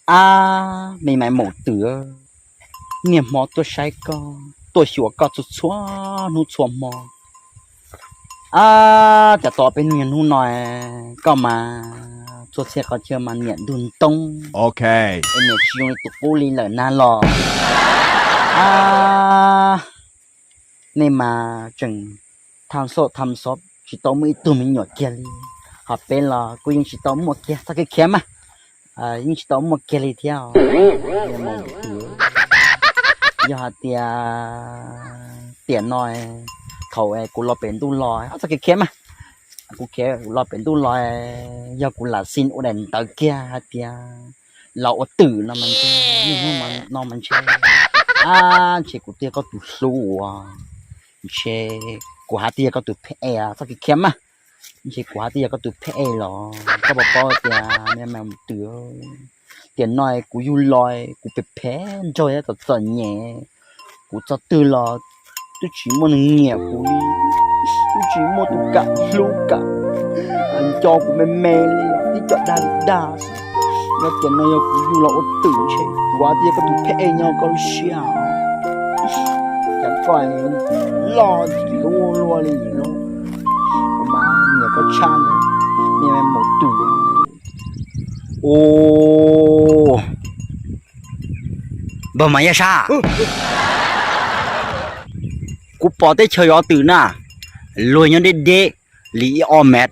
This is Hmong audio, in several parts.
Ab, me maiv maum twm, niaj hmo tuaj saib koj, tuaj xyuas koj txhua txhua hnub txhua hmo. Ab, cas tau peb hnub niaj hnub no koj mas txhua txhia qhov chaw mas niam ntug ntoob, es niam tsis zoo li tus qub li lawm na los. Ab, nej mas tseem tham xauj tham xov tsis tau muaj ib tug me nyuam kiag li, ho peb los kuj yeej tsis tau muaj kiag, txhob khiav khiav mas, yeej tsis tau muaj kiag li thiab. Yog hais tias tiam no, thaum kuv los pem ntuj los, txhob khiav khiav mas, kuv khiav kuv los pem ntuj los, yog kuv lam xij ua daim ntawv kiag hais tias los ua twm no mas ntshe, niaj hnub no mas ntshe, ab, ntshe kuv twb yog koj tus hlub uas, ntshe kuv hais tias yog koj tus pheb es, txhob khiav khiav mas, ntshe kuv hais tias yog koj tus pheb es los koj puas paub tias me maiv maum twm, tiam no kuv yug los kuv phem phem nraug thiab txom txom nyem, kuv txog twg los twb tsis muaj neeg nyiam kuv li, twb tsis muaj tus kam hlub kam nco kuv me me li, tib co dag li dag. Yog tiam no yog kuv yug los ua twm ntshe kuv hais tias yog koj tus pheb es nyob koj lub siab, cas koj loj ntxim hlub luaj li no, kuv mas nyiam koj tshaj li, me maiv maum twm. Ua, npawg Mas Yaj Sab, kuv pom teb chaws zov twm na, luag nyob deb deb li ib ob mev,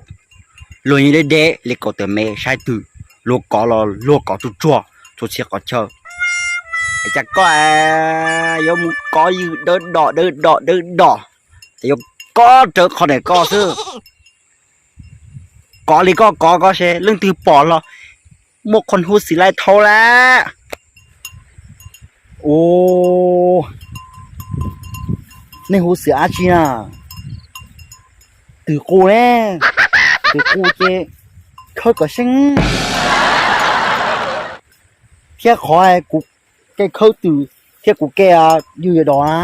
luag nyob deb deb li kaum tawm mev saib twg, luag kov los luag kov tsuag tsuag txhua txhia qhov chaw. Es cas koj yuav mus kov ywg dawb dom dawb dom dawb dom, es yuav kov rawv qhov niam koj xwb. Kov li koj kov koj seb leej twg pom los muaj qhua hu xwm laij thau lawm. Ua, nej hu xwm dab tsi na? Twm qus ne, twm qus ces khawb kom seeb. Thiab qhov kuv kev khawb twm thiab kuv kev ywg yawg dog na,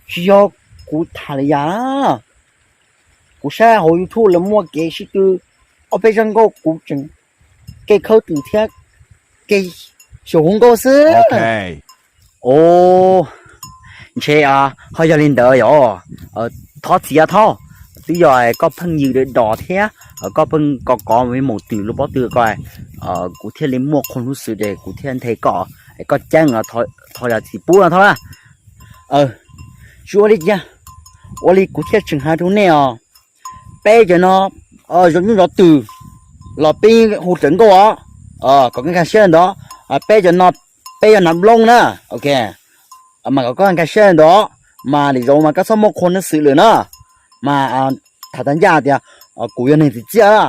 tsis yog kuv tham li yam. Kuv saib hauv YouTube lawv muaj kev sib tw ob peb zaj nkauj, kuv tseem kev khawb twm thiab kev xyaum hu nkauj xwb. Ua, ntshe ho yog li ntawd yog, thov txim os, twb yog koj pheej ywg dawb dog thiab koj pheej kov kov me maum twm lub pob tw ko, kuv thiaj li muaj qhua hu xwm ces kuv thiaj nthe koj, koj ceeb, thov yog txim pub no thov. Tsis ua li cas, ua li kuv thiaj tseem hais rau nej os, peb cov no zov nyuj zov twm los peb hu rawv nkauj os, kom koj nkag siab ntawd. Peb cov no peb yog nav nplooj na, ok, mas kom koj nkag siab ntawd, mas lwm zaus mas koj txhob muaj qhua hu xwm lawm na. Mas tham tag ncaj tias kuv yog neeg txiv txiaj,